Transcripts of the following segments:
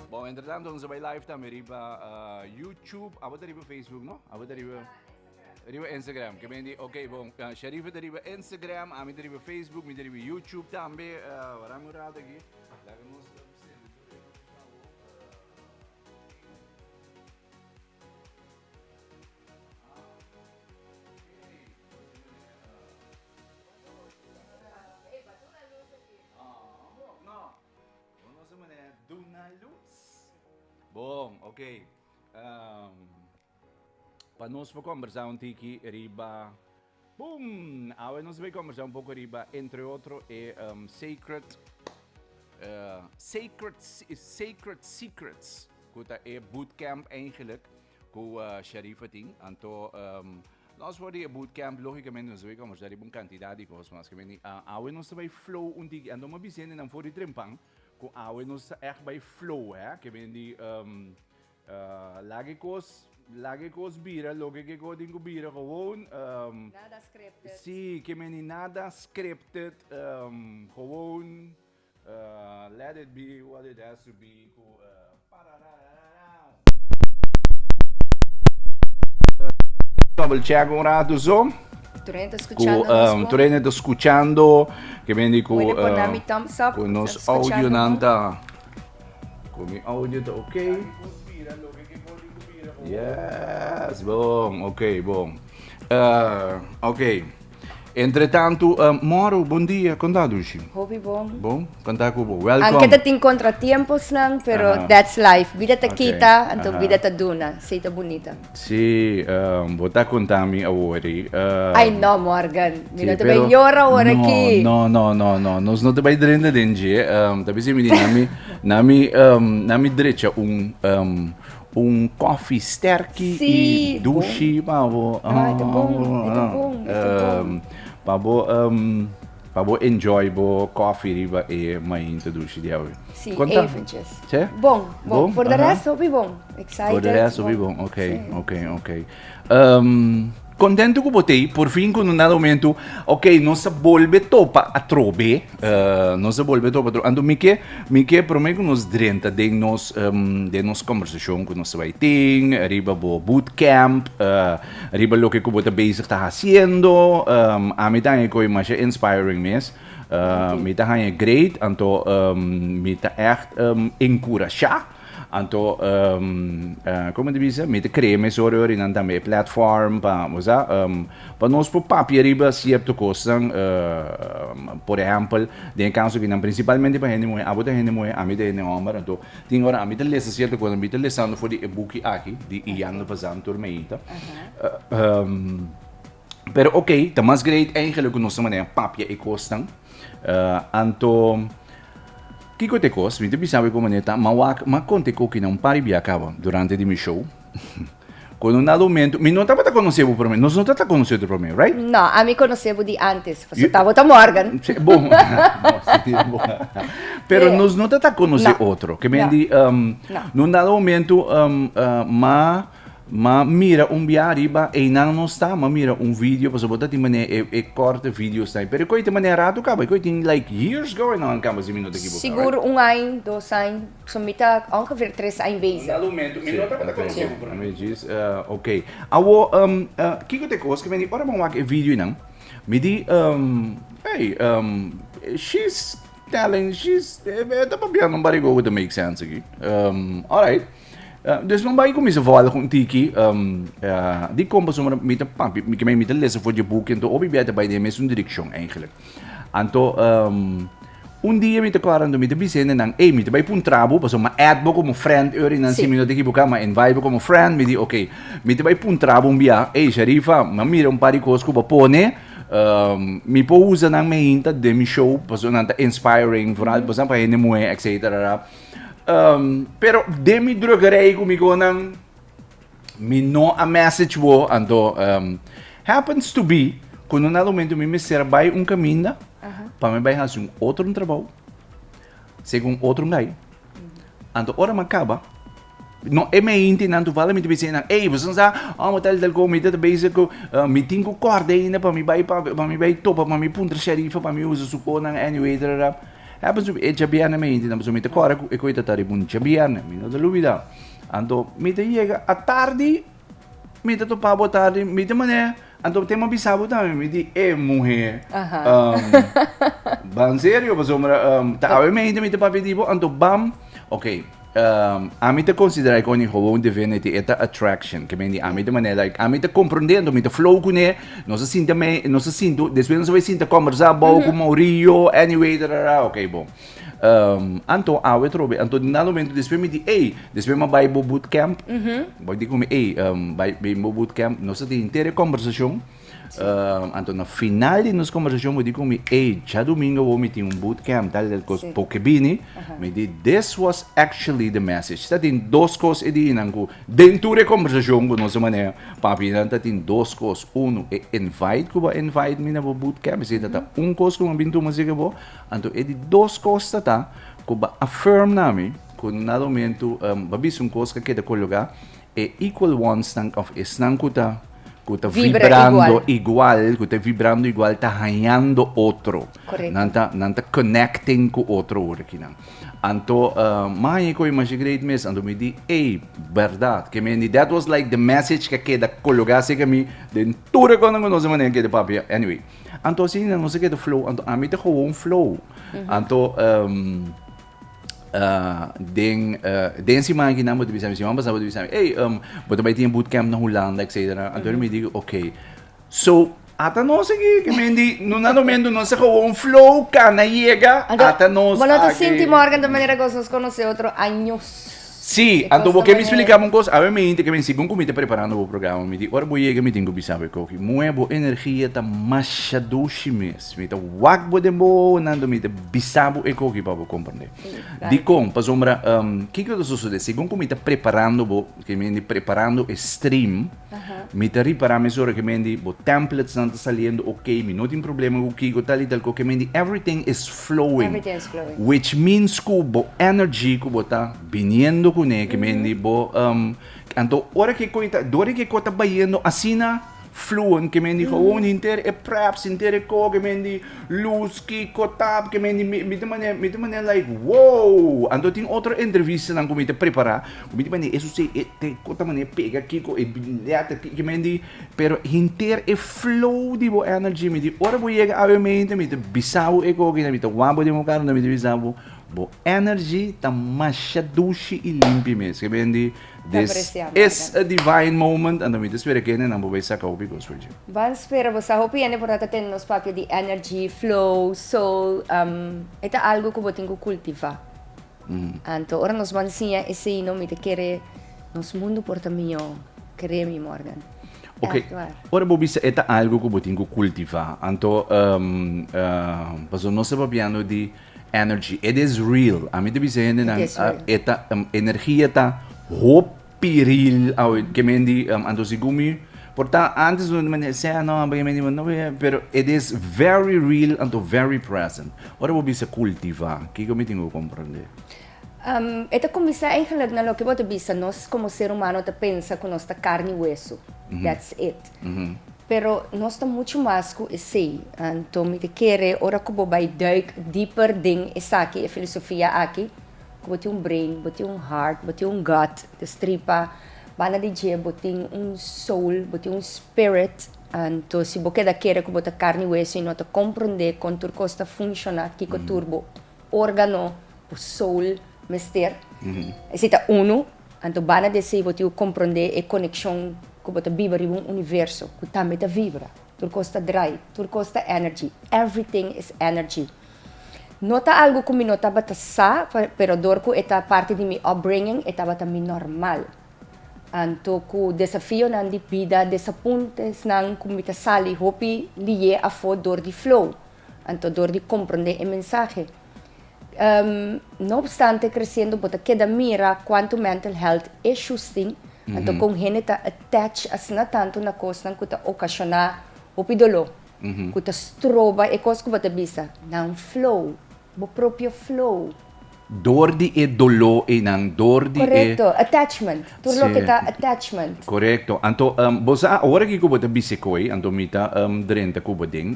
Bon, entre tanto nos bai live tambe riba uh, YouTube, abo ta riba Facebook, no? Abo ta riba riba Instagram. Ke men di, ok, bon, uh, Sharifa ta riba Instagram, ami ta riba Facebook, mi ta riba YouTube tambe. Uh, waram un rato aki. Laga nos Bon, ok. Um, pa nos por conversa un tiki riba... Boom! Awe nos bay conversa un poco riba, entre otro, e um, sacred... Uh, sacred, sacred Secrets, ku ta e bootcamp eigenlijk, ku uh, Sharifa tin. Anto, um, nos for di e bootcamp, logicamente nos bay conversa riba un cantidad di cos, mas que uh, awe nos ta bay flow un tiki, anto ma bisende nan for di trempan, Ku awe nos ta ègt bai flow, hè? Ke men di, um, uh, laga e kos, laga e kos bira loke ke kos tin ku bira gewoon. Um, Nada scripted. Sí, ke men di nada scripted, um, gewoon, uh, let it be what it has to be ku, uh, pararararau. Double check un rato zo. Tur hende ta Ku skuchando nos um, bon. tur hende ta skuchando, ke men di ku Puede pone um, mi thumbs up, ku nos ta skuchando audio nan bon. ta ku mi audio ta ok. Yes, bon, ok, bon. Uh, ok. Entretantu, um, Moro, bon dia, kon ta dushi? Hopi bon. Bon, kon ta ku bo? Welcome. Anke ta tin contratiemposnan, pero Aha. that's life. Bida ta Ok, kita, anto aha. bida ta duna. Esei ta bunita. Sí, um, bo ta konta mi awor ei. Um, Ai no, Morgan. Mi sí, no ta bai pero yora awor no, aki. no, no, no, no. Nos no ta bai drenta den dje. Um, ta bisa mi di nami, nami, um, nami drecha un, um, Un koffie sterki Sí, i dushi pa bo. Ah, e ta bon, e ta bon, e ta bon. Pa bo, pa bo enjoy bo koffie riba e mainta dushi di awe. Sí, Konta. eventjes. Sí? Bon, bon. Bon, Voor de aha. rest hopi bon. Excited. Voor de rest hopi bon. bon, oké, Sí. oké, oké. Contento cu bo t'ey, por fin cu un dado momento, ok, nos a bolbe topa atrobe, nos a bolbe topa atrobe, anto mi ke, mi ke prome cu nos drenta den nos, den nos conversacion cu nos ta bay tin, riba bo bootcamp, riba loke cu bo ta bezig ta haciendo, ami ta haña e coy masha inspiring mes, mi ta haña great, anto mi ta echt encurasha. Anto, como te bisa, mi ta crea mesora ora nan tambe e platform pa, bo sa, pa nos por papia riba cierto cosnan, por ehempel, den e caso akinan principalmente pa hende muhe, abo ta hende muhe, ami ta hende homber, anto tin ora ami ta lesa cierto cosnan, mi ta lesando for di e buki aki, di Iyanla Fazan tur meita, pero ok, ta mas great eigenlijk cu nos ta manera papia e cosnan, anto. Kiko t'e kos? Mi ta bisa bo komo neta, m'a wak, m'a konta e kokinan un par di bia kaba durante di mi show. Ku un dado momento, mi no tabata konosé bo promé, nos no tabata konosé otro promé, right? No, ami konosé bo di antes, pasobra ta bo ta Morgan. Sí, bon, no, sí, bon. Pero nos no tabata konosé otro. Ke men di, na un dado momento, m'a M'a mira un bia riba einan nos ta, m'a mira un video pasobra bo ta tin manera e e korte videos ta pero e koe tin manera rato kaba e koe tin like years ago einan kaba si mi no ta ekiboka right? Sigur un aña, dos aña, so mi ta ongeveer tres aña bezig. Un dado momento mi no tabata konosé bo prome. Mi djis ok. Awo kiko ta e kos ke mi di ora bo wak e videonan mi di hey she's telling she's e ta papiando un barigo ku ta make sense aki alright. Dus mi bai kuminsá volg un tiki dikon pasobra mi ta papia mi mi ta lesa for di e buki anto hopi bia ta bai den e mesun direkshon eigentlik. Anto un dia mi ta kòrda anto mi ta bisa hendenan ey mi ta bai puntra bo pasobra mi a add bo komo friend eur nan si mi no ta ekiboká mi a invite bo komo friend mi di ok mi ta bai puntra bo un bia ey Sharifa mi a mira un par di kos ku bo a pone mi por usa nan meinta den mi show pasobra nan ta inspiring vooral pa hende muhé etcetera. Um, pero den mi drukkerij ku mi konan, mi no a message bo, anto um, happens to be, ku no na momento mi mester bai un kaminda, pa mi bai hasi un otro un trabou, segun otro un gai. Anto ora mi kaba, no e me inti nan toevallig mi te bisa nan, ey, boso sa, oh, mo tal tal ko, mi ta bezig ku, uh, mi tin ku kòrda ainda pa mi bai pa, pa mi bai topa, pa mi puntra Sharifa, pa mi usa su konan anyway, tarara. Happens to be e djabièrnè mainti nan pasobra mi ta kòrda ku e koi ta ta riba un djabièrnè, mi no ta lubidá. Anto mi ta yega atardi, mi ta topa bo atardi, mi ta manera, anto te mi a bisa bo tambe, mi di e muhé, ban serio pasobra ta awe mainti mi ta papia di bo, anto bam, ok. Ami ta considera e con gewoon divinity, e ta attraction. Ke men di ami ta manera like ami ta comprendendo, mi ta flow kuné, nos a sinta me, nos a sintu, despues nos a bai sinta conversa bou ku Maurillo, anyway, tarara, ok bon. Anto awe trobe, anto na momento despues mi di ey, despues mi a bai bo bootcamp, bo di ku mi ey, bai bo bootcamp, nos a tin henter e conversacion. Anto na final di nos conversacion bo di cu mi, ey, djadomingo awor mi tin un bootcamp, tal y tal cos, bo ke bini? Mi di, this was actually the message. Ta tin dos cos e dianan cu den tur e conversacion cu nos a manera papia nan ta tin dos cos. Uno, e invite cu bo a invite mi na bo bootcamp, esey ta ta un cos cu mi a bin tuma acerca bo. Anto e di dos cos ta ta cu bo a affirm na mi cu na momento bo a bisa un cos cu a keda coloca, E equal ones nan of esnan ku ta ku ta Vibra vibrando igual. igual, ku ta vibrando igual ta hañando otro. Correcto. Nan ta nan ta connecting ku otro ora kinan. Anto uh, ma haña koe masha great mes, anto mi di, ey, berdad. Ke men di, that was like the message ke keda kologa serka mi den tur e konan ku nos a manera keda papia. Anyway, anto asina nos a keda flow, anto ami ta gewoon flow. Anto um, Den den siman aki nan bo ta bisa mi, siman pasá bo ta bisa mi, ey, bo ta bai tin e bootcamp na Hulanda, etcetera. Anto mi di, ok. So, ata nos aki, ke men di, no na momento nos a gewoon flow, kana yega, ata nos Bo no ta aki. sinti Morgan de manera ku nos konosé otro años. Sí, E anto kos bo ta ke mi manera. splika bo un kos, awe mi hende ke men segun ku mi ta preparando bo programa, mi di, ora bo yega mi tin ku bisa bo e koki, muhé bo energia ta masha dushi mes, mi ta wak bo den bo wowonan, anto mi ta bisa bo e koki pa bo komprendé. Dikon? Pasobra, kiko ta sosodé? Segun ku mi ta preparando bo, ke men di preparando e stream, mi ta ripará mesora ke men di bo templatesnan ta saliendo ok, mi no tin problema ku kiko, tal i tal kos, ke men di everything is flowing. Everything is flowing. Which means ku bo energy ku bo ta biniendo kuné ke men di bo anto ora ke koi ta dor ke koi ta bayendo asina fluent ke men di gewoon henter e preps henter e ko ke men di luz kiko tap ke men di mi ta manera mi ta manera like wow anto tin otro entrevistanan ku mi ta prepara ku mi ta manera eso si e te ko ta manera pega kiko e letter ke men di pero henter e flow di bo energy mi di ora bo yega awe mente mi ta bisa bo e koki mi ta wak bo den bo kara mi ta bisa bo Bo energy ta masha dushi i limpi mes. Ke ben di, this is a divine moment, anto mi ta spera kende nan bo bai saka hopi kos for dje. Ban spera bo sa hopi hende por a ta tende nos papia di energy, flow, soul, e ta algo ku bo tin ku kultivá. Anto ora nos ban siña esei no mi ta kere nos mundu por ta mihó, kere mi Morgan. Ok, ora bo bisa e ta algo ku bo tin ku kultivá, anto pasobra nos ta papiando di Energy, it is real. Ami ta bisa hendenan, It is real. e ta, energia ta hopi real awe. Ke men di, anto segun mi, por ta antes no mende sea no, ke men di, no, pero it is very real anto very present. Ora bo bisa cultiva, kiko mi tin ku comprende? E ta kuminsá eigenlijk na loke bo ta bisa, nos komo ser humano ta pensa ku nos ta karni i wesu. That's it. Pero nos ta muchu mas ku esei. Anto mi ta kere ora ku bo bai duik dieper den esaki, e filosofia aki, ku bo tin un brain, bo tin un heart, bo tin un gut, ta stripa, banda di dje bo tin un soul, bo tin un spirit. Anto si bo keda kere ku bo ta karni i wesu i no ta komprondé kon tur kos ta funshoná, kiko tur bo órgano, bo soul mester, esei ta unu. Anto banda di esei bo tin ku komprondé e konekshon ku bo ta biba riba un universo ku tambe ta vibra. Tur kos ta drai, tur kos ta energy, everything is energy. No ta algu ku mi no tabata sa, pero dor ku e ta parti di mi upbringing e tabata mi normal. Anto ku desafionan di bida, desapuntesnan ku mi ta sali hopi lié afó dor di flow, anto dor di komprondé e mensahe. No obstante creciendo bo ta keda mira cuanto mental health issues tin, anto con hende ta attach asina tanto na cosnan cu ta ocasiona hopi dolor, cu ta stroba e cos cu bo ta bisa, nan flow, bo propio flow. Door di e dolor eynan, door di e. Correcto, attachment, tur loke ta attachment. Correcto, anto bo sa awor aki cu bo ta bisa e coi, anto mi ta drenta cu bo den.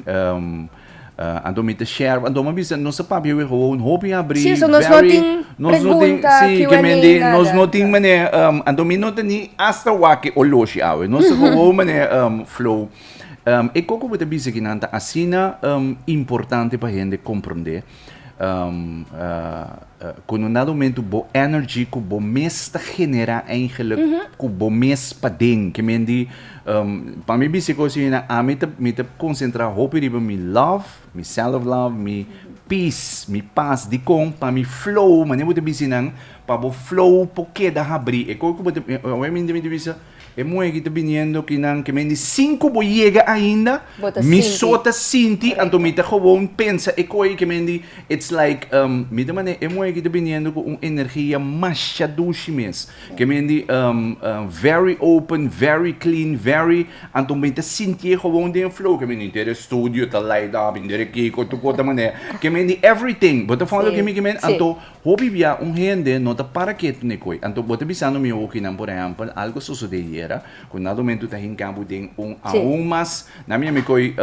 Anto mi ta share, anto mi a bisa nos a papia weer gewoon hopi habri, Sí, so nos no very, tin nos no tin, pregunta, sí, Q ke and men A, di, nos nada. no tin mane, anto mi no ta ni hasta wak e oloshi awe, nos ta gewoon mane flow. E koko bo ta bisa kinan ta asina importante pa hende komprondé, ku na un dado momento bo energy ku bo mes ta generá eigenlijk ku bo mes paden, ke men di, pa mi bisa e kos asina, ami ta mi ta konsentrá hopi riba mi love, mi self love, mi peace, mi pas, dikon? Pa mi flow, manera bo ta bisa nan, pa bo flow por keda habrí, e kos ku bo ta, awe mi ta bisa. E muhé ki ta biniendo kinan ke men di sin ku bo yega ainda, Bo ta mi sinti. so ta sinti, anto mi ta gewoon pensa e koi ke men di, it's like, mi ta manera e muhé ki ta biniendo ku un energia masha dushi mes. Ke men di, very open, very clean, very, anto mi ta sintié gewoon den e flow, ke men di henter e studio ta light up, henter e kiko, tur kos ta manera, ke men di everything, bo ta follow Sí, ke mi ke men, sí. anto Hopi bia un hende no ta para ketu n'e koe. Anto bo ta bisando mi okinan, por ehèmpel, algu sosodé yera, ku na momento ta hinka bo den un aun mas, na mi ami koe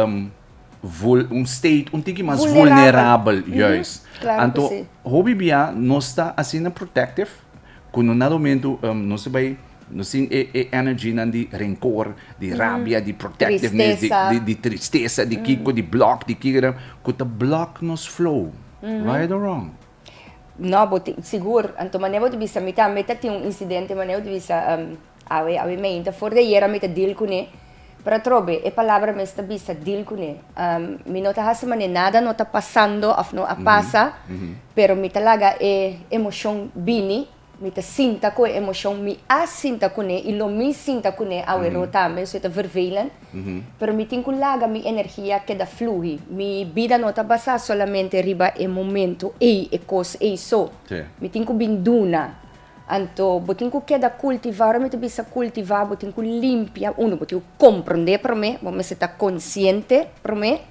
vul, un state un tiki mas vulnerabel, juist. Anto hopi bia nos ta asina protective ku no na momento nos ta bai, nos tin e e energynan di rencor, di rabia, di protectiveness, di di tristesa, di kiko, di block, di kiko, ku ta block nos flow, right or wrong? No, bo tin, sigur. Anto manera bo ta bisa, mi tambe ta tin un incidente, manera bo ta bisa, awe, awe meinta, for di ayera mi ta deal kuné, pero atrobe, e palabra mes ta bisa deal kuné. Mi no ta hasi manera nada no ta pasando òf no a pasa, pero mi ta laga e emoshon bini. Mi ta sinta ku e emoshon, mi a sinta kuné i lo mi sinta kuné aweró tambe, so e ta vervelend. Pero mi tin ku laga mi energia keda fluhi. Mi bida no ta basá solamente riba e momento ei, e kos ei so. Mi tin ku bin duna. Anto bo tin ku keda kultivá, ora mi ta bisa kultivá, bo tin ku limpia, uno, bo tin ku komprondé promé, bo mester ta konsiente promé.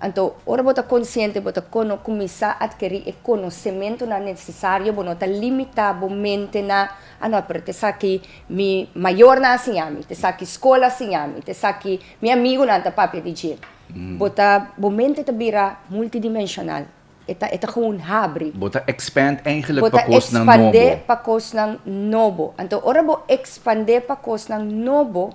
Anto, ora bo ta konsiente, bo ta kono kuminsá atkerí e konosementunan nesesario, bo no ta limitá bo mente na, Ah no, pero t'esaki mi mayornan a siña mi, t'esaki skol a siña mi, t'esaki mi amigunan ta papia di dje. Bo ta, bo mente ta bira multidimenshonal, e ta, e ta gewoon habri. Bo ta expand eigenlijk Bo pa ta kosnan nobo. ekspandé pa kosnan nobo. Anto, ora bo ekspandé pa kosnan nobo,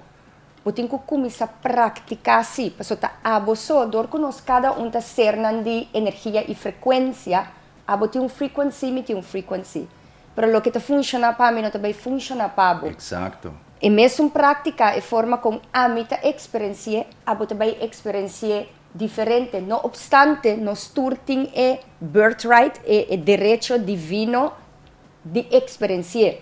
Bo tin ku kuminsá praktiká sí, pasobra ta abo so, dor ku nos kada un ta sernan di energia i frekuensia, abo tin un frequency, mi tin un frequency. Pero loke ta funshoná pa mi no ta bai funshoná pa bo. Eksakto. E mesun práktika, e forma kon ami ta eksperensi'é, abo ta bai eksperensi'é diferente. No opstante, nos tur tin e birthright, e e derecho divino di eksperensi'é.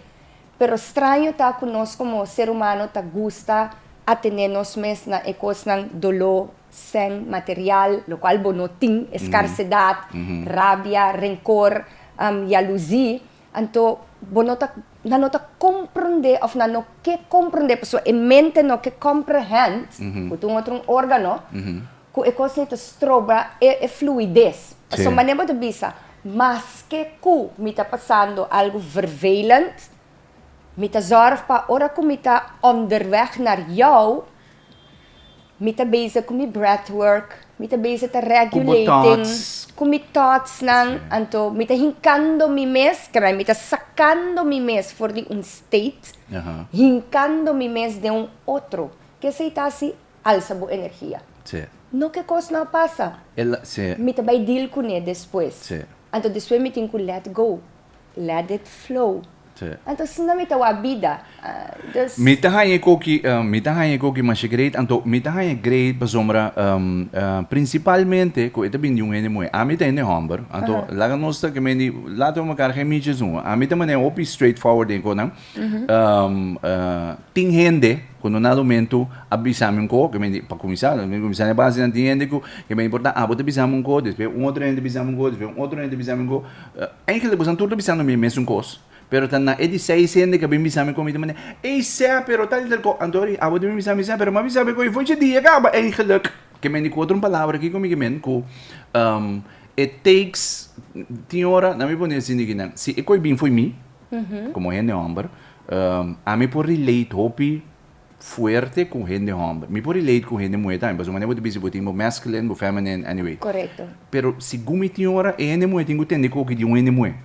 Pero straño ta ku nos komo ser humano ta gusta atené nos mes na e kosnan doló, sèn, material, lokual bo no tin, eskarsedat, rabia, renkor, yaluzí. Anto bo no ta, nan no ta komprondé òf nan no ke komprondé pasobra e mente no ke komprehend, ku ta un otro un órgano, ku e kosnan ta stroba e fluides. Pasobra manera bo ta bisa, maske ku mi ta pasando algu vervelend, mi ta zòrg pa ora ku mi ta onderweg naar jou, mi ta bezig ku mi breathwork, mi ta bezig ta regulating, ku mi thoughts-nan, anto mi ta hinkando mi mes, kende mi ta sakando mi mes for di un state, hinkando mi mes den un otro. Kesei ta hasi Alsa bo energia. Sí. No ke kos no a pasa. El, sí. Mi ta bai deal kuné despues. Sí. Anto despues mi tin ku let go. Let it flow. Sí. Anto asina mi ta wak bida. Dus. Mi ta haña e koki, mi ta haña e koki masha great, anto mi ta haña great pasobra principalmente ku e ta bini di un hende muhé. Ami ta hende hòmber, anto laga nos ta ke men di laten we mekaar geen mietjes doen. Ami ta manera hopi straight forward den konan. Tin hende ku no na momento a bisa mi un ko, ke men di, pa kuminsá, mi kuminsá na e base nan tin hende ku ke men por ta abo ta bisa mi un ko, despues un otro hende ta bisa mi un ko, despues un otro hende ta bisa mi un ko. Eigenlijk boso tur ta bisando mi e mesun kos, pero ta na e di seis hende ku a bin bisa mi kon mi ta manda, ey sè, pero tal i tal ko. Anto ori abo ta bin bisa mi sè, pero mi a bisa bo ku e for dje dia kaba eigenlijk. Ke men di ku otro palabra, kiko mi ke men ku it takes, tin ora, nan mi pone asina di kinan, si e koi bin fo'i mi, Komo hende hòmber, ami por relate hopi. fuerte ku hende hòmber. Mi por relate ku hende muhé tambe, pasobra manera bo ta bisa bo tin bo masculine, bo feminine, anyway. Korekto. Pero segun mi tin ora e hende muhé tin ku tende koki di un hende muhé.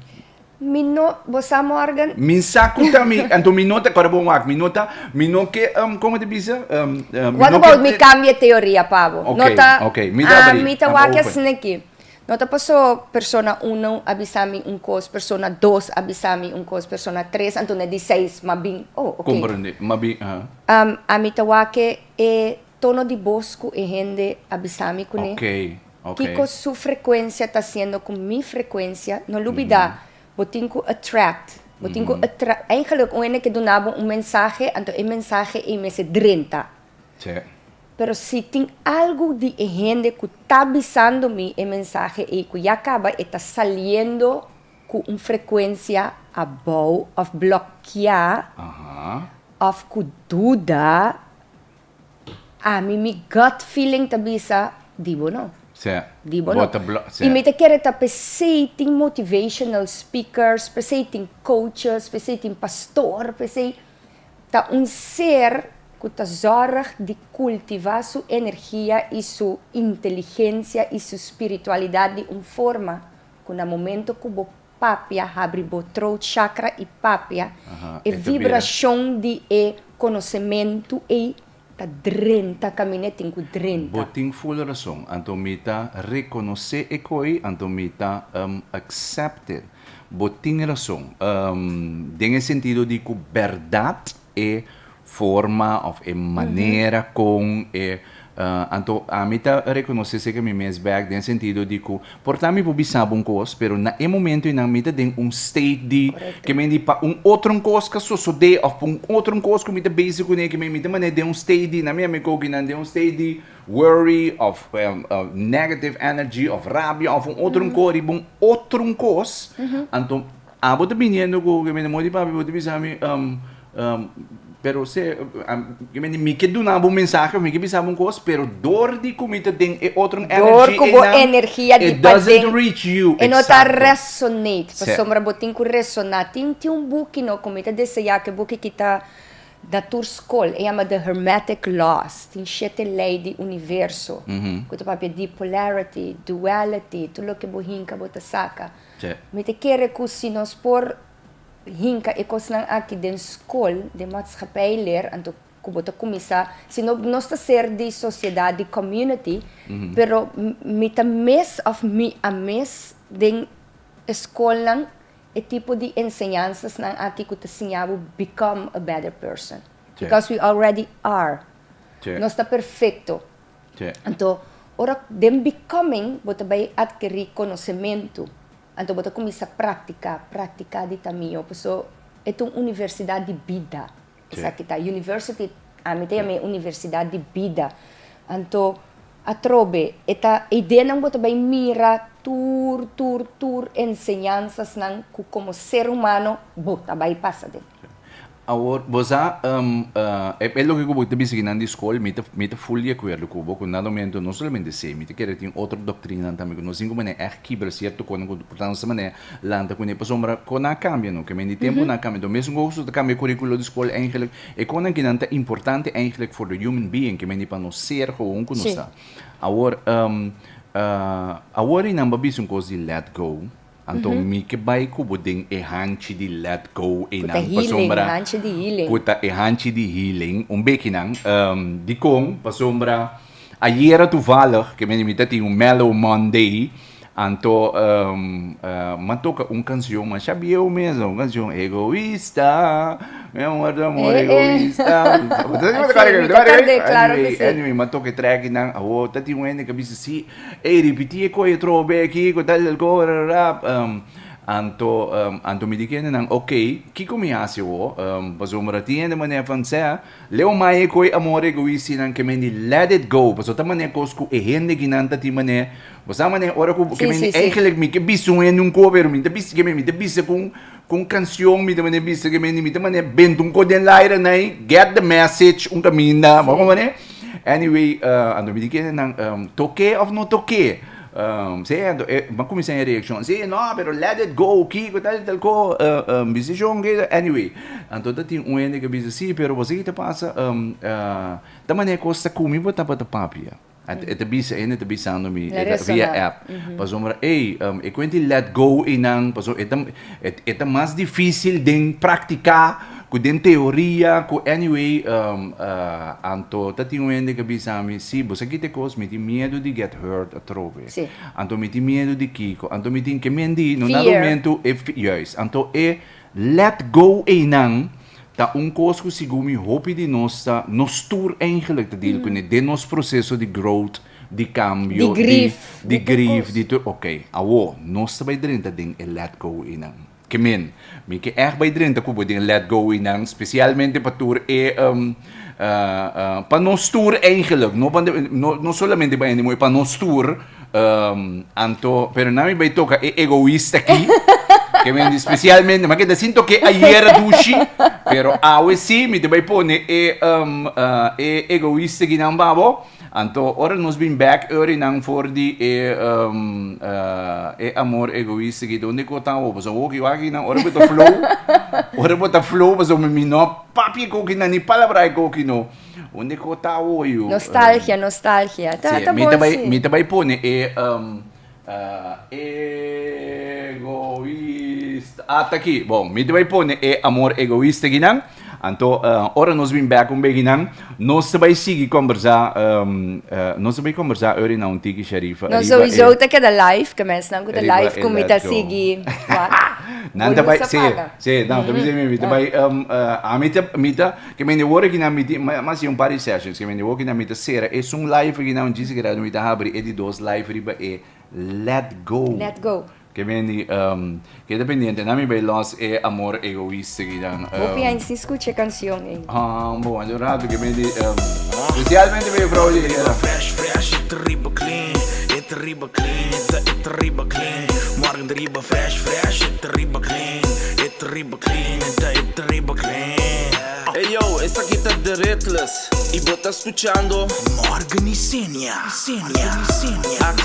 Mi no, bo sa Morgan? Mi sa ku ta mi, anto mi no ta, kòrda bon wak, mi no ta, mi no ke, kon bo ta bisa? Mi What no ke about mi kambia e teoria pa bo? Ok, No ta, ok, mi ta abri, mi ta I'm wak open. asina aki. No ta paso persona uno a bisa mi un kos, persona dos a bisa mi un kos, persona tres, anto na di seis m'a bin, oh, ok. Komprende, m'a bin, aha. Ami ta wak e tono di bos ku e hende a bisa mi kuné. Ok, ok. Kiko su frekuensia ta hasiendo ku mi frekuensia. No lubidá, bo tin ku attract. Bo tin ku atra, eigenlijk un hende ke duna bo un mensahe, anto e mensahe ei mester drenta. Sí. Pero si tin algu di e hende ku ta bisando mi e mensahe ei ku ya kaba e ta saliendo ku un frekuensia abou òf blòkiá òf ku duda, Ami mi gut feeling ta bisa di bo no. Sí. Di bo no. Bo ta blo, sí. I mi ta kere ta p'esei tin motivational speakers, p'esei tin coaches, p'esei tin pastor, p'esei ta un ser ku ta zòrg di kultivá su energia i su inteligensia i su spiritualidat di un forma ku na momento ku bo papia, habri bo throat chakra i papia, e vibrashon di e konosementu ei ta drenta kaminda e tin ku drenta. Bo tin ful rason, anto mi ta rekonosé e koi, anto mi ta accept it. Bo tin rason, den e sentido di ku bèrdat e forma of e manera kon e anto ami ta rekonosé seke mi mes bek den sentido di ku por ta mi por bisa bo un kos pero na e momento einan mi ta den un state di ke men di pa un otro kos ka sosodé of pa un otro kos ku mi ta bezig kuné ke men mi ta manera den un state di na mi amigo kinan den un state di worry of negative energy of rabia of un otro kos riba un otro kos anto Abo ta biniendo ku ke mende modi papi bo ta bisa mi pero se ke mende mi ke duna bo un mensahe mi ke bisa bo un kos pero dor di ku mi ta den e otro Dor energy ku bo einan energia di it doesn't paden reach you e no ta exacto resonate Se. pasobra bo tin ku resona tin tin un buki no ku mi ta desea ku e buki ki ta na tur skol e yama the hermetic laws tin shete lei di universo ku ta papia di polarity duality tur loke bo hinka bo ta saka. Mi ta kere ku si nos por hinka e kosnan aki den skol, den maatschappij leer, anto ku bo ta kuminsá, si no nos ta ser di sosiedat, di community, pero mi ta mes òf mi a mes den e skolnan e tipo di enseñansasnan aki ku ta siña bo become a better person. Because we already are. Nos ta perfekto. Anto, ora den becoming bo ta bai adkerí konosementu, anto bo ta kuminsá praktiká, praktiká di ta mihó. Paso e ta un universidat di bida. Esaki ta university, ami ta yama e universidat di bida. Anto, atrobe e ta e ideanan bo ta bai mira tur, tur, tur enseñansasnan ku komo ser humano bo ta bai pasa den. Awor, bo sa, e loke ku bo ta bisa kinan di skol, mi ta, mi ta ful di akuerdo ku bo, ku na momento no solamente esei, mi ta kere tin otro doktrinanan tambe ku nos tin ku manera ègt kibra sierto konan ku por ta nos ta manera lanta kuné, pasobra kon a kambia no, ke men di tempu nan a kambia, enton mesun kos ku ta kambia e kurikulo di skol eigenlik, e konan kinan ta importante eigenlik for the human being, ke men di pa nos ser gewoon ku nos ta. Awor, awor einan bo a bisa un kos di let go. Anto mi ke bai ku bo den e hanchi di let go Ku ta einan healing, pasobra hanchi di healing. ku ta e hanchi di healing un bekinan. Dikon? Pasobra ayera toevallig ke mi ta tin un mellow Monday anto m'a toka un kanshon masha bieu mes un kanshon egoista mi amor tu amor egoista. Si, mi ta kard'é, klaro ku si. Anyway, m'a toka e track einan awor ta tin un hende ku a bisa si. Ey, ripití e koe atrobe aki, ku tal tal ko, rararap. Anto, anto mi di kendenan, ok, kiko mi hasi awor? Pasobra tin hende manera van sea, leo mai e koe amor egoistinan ke men di let it go, pasobra ta manera kos ku e hende kinan ta tin manera, bo sa manera ora ku ke men di eigenlijk mi ke bisa un hende un ko, pero mi ta bisa ke men mi ta bisa ku un ku un kanshon, mi ta manera bisa ke men di mi ta manera benta un ko den laira nai, get the message un kaminda, bo komo manera? Anyway, anto mi di kende nan, toke of no toke? Si, anto e bo a kuminsá e reakshon, si, no, pero let it go, kiko, tal i tal ko, bisishon, anyway. Anto ta tin un hende ku a bisa, si, pero bo sa ki ta pasa, ta manera kos ta ku mi bo tabata papia. E ta bisa, hende ta bisando mi via app, pasobra, ey, e kuenti let go einan, pasobra e ta, e ta mas difísil den praktiká ku den teoria, ku anyway, anto ta tin un hende ku a bisa mi, si, bo sa kita e kos, mi tin miedu di get hurt atrobe. Anto mi tin miedu di kiko, anto mi tin ke mendi, no na momento e, juist, anto e let go einan Ta un kos ku sigun mi hopi di nos ta, nos tur eigenlijk ta deal kuné den nos proseso di growth, di kambio, Di grief, di di tur grief, kos. di tur, ok, awo nos ta bai drenta den e let go einan. Ke men, mi ke ègt bai drenta ku bo den e let go einan, spesialmente pa tur e pa nos tur eigenlijk, no pa no no solamente pa hende muhé, pa nos tur. Anto, pero na mi bai toca e egoísta aki, ke men di specialmente, ma ke ta sinto ke ayer dushi, pero awe sí mi te bai pone e, um, e egoísta ki nan babo. Anto, ora nos bin back ori nan for di e, um, e amor egoísta ki, donde ko ta awo? Pasobra awo ki wak nan, ora bo ta flow, ora bo ta flow, pasobra mi no papia e koki nan, ni palabra e koki no. Unde ku ta awo yu? Nostalgia, nostalgia. Ta, Sí, ta mi bon ta bai, sí. mi ta bai pone e um, egoïsta. Ah, ta aki. Bon, mi ta bai pone e amor egoïsta kinan. Anto, ora nos bin bek un beki nan, nos ta bai sigui kombersá, nos ta bai kombersá ori na un tiki, Sharifa, Nos riba sowieso e ta keda live, ke mensnan ku ta riba live e ku mi ta let go. sigui wak. Nan ta Bo bai, lus a sí, paga. sí, no, ta bisa mi, mi ta bai, ami ta, mi ta, Ke mende wor aki nan mi tin, m'a hasi un par di sessions, ke mende wor aki nan mi ta sera esun live aki nan un djis grado mi ta habri e di dos live riba e let go. Let go. Ke mende keda pendiente nan mi bai los e amor egoista aki nan. Hopi aña sin skucha e kansion ei. Haa bon un rato ke mende spesialmente pa e vrouw di Riba fresh fresh e ta riba clean e ta riba clean e ta e ta riba clean morgen ta riba fresh fresh e ta riba clean e ta riba clean e ta e ta riba clean. Ey yo, esaki ta The Ritless y bo ta scuchando. Morgan y Senia, Senia, Senia.